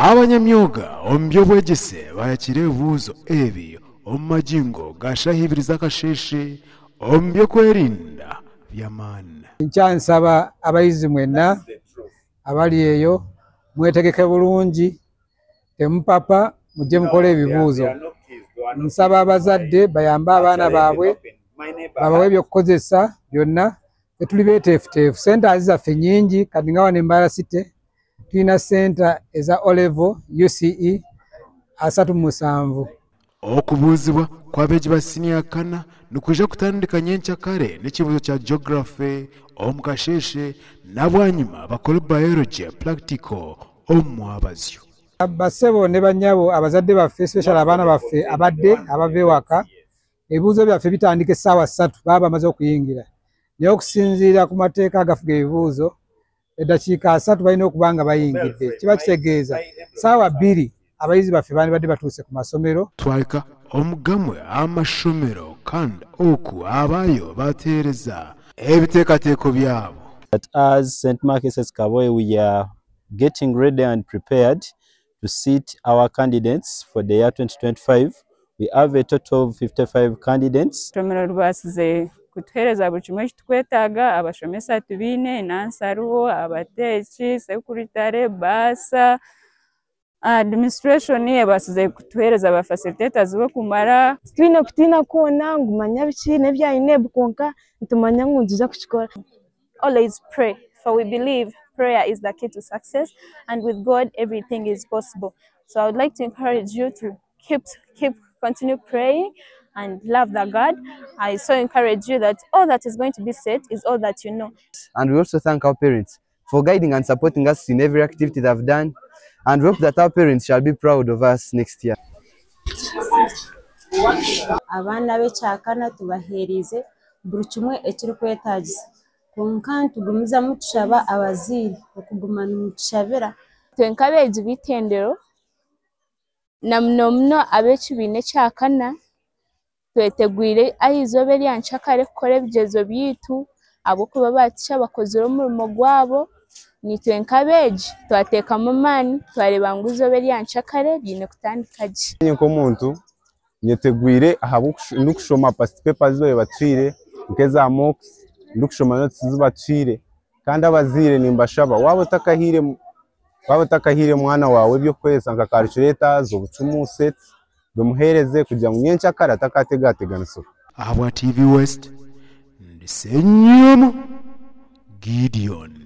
Abanyamyoga omu by'obwegyese bayakiira ebibuuzo ebi omu magingo ga shaaha ibiri z'akasheeshe omu by'okwerinda by'amaani. Nkyansaba abayizi mwena abari eyo mwetegeke bulungi temupapa mujye mukore ebibuuzo. Nsaba abazadde bayambe abaana baabwe babawe ebyokukozesa byonna tuli beteefuteefu. Centers zaffe nyingi kati nga wano e Mbarara City tulina center eza O level, UCE 37. Okubuuzibwa kw'abeegi ba siniya kana nikwija kutandika nyenkyakare n'ekibuuzo kya Geography omu kasheeshe na bwanyima bakore Biology practical omu mwabazyo. Bassebo ne bannyabo abazadde baffe especially abaana baffe abadde abava ewaka, ebibuuzo byaffe bitandika essaawa 3 baba bamaze okuyingira. Naye okusinziira ku mateeka agafuga ebibuuzo, eddakiika 3 balina okuba nga bayingidde. Kiba kitegeeza ssaawa 2 abayizi baffe bandibadde batuuse ku masomero. Twahika omu gamwe amashomero kandi oku abaayo bateereza ebiteekateeko byabo. But as St. Mark SS Kaboye, we are getting ready and prepared to sit our candidates for the year 2025. We have a total of 55 candidates. Ishomero ribaasize kutuheereza buri kimwe eki turikwetaaga, abashomesa tubaine, nansi hariho, abateeki, secretary, bursar, administration ebaasize kutuheereza aba facilitators b'okumara. Titwine kutiina kwona ngu manya biki n'ebya UNEB kwonka nitumanya ngu nituza kukikora. Always pray, for we believe prayer is the key to success, and with God everything is possible. So I would like to encourage you to keep continue praying and love the God. I so encourage you that all that is going to be said is all that you know. And we also thank our parents for guiding and supporting us in every activity they've done, and we hope that our parents shall be proud of us next year. Abaana b'ekyakana tubaheereze buri kimwe ekirikwetaagisa, kwonka nitugumizamu tushaba abazaire okuguma nimutushabira. Twe nk'abeegi b'eitendero na muno muno ab'ekibiina ekyakana twetegwire aha izooba erya nkyakare kukora ebigyezo byaitu, ahabw'okuba abatisha bakozire omurimo gwabo, nitwe nk'abeegi twateekamu amaani twareeba ngu izooba erya nkyakare ryine kutandika gye. Nk'omuntu nyetegwire ndikushoma past papers ezi batuhaire nk'eza mocks, ndikushoma notes ezi batuhaire, kandi abazaire nimbashaba waaba otakahaire mwana waawe ebyokukoresa nka calculators, obucumu, sets, bimuheereze kugira ngu nyenkyakare atakategateganisibwa. Ahabwa TV West, ndi Ssenyomo Gideon.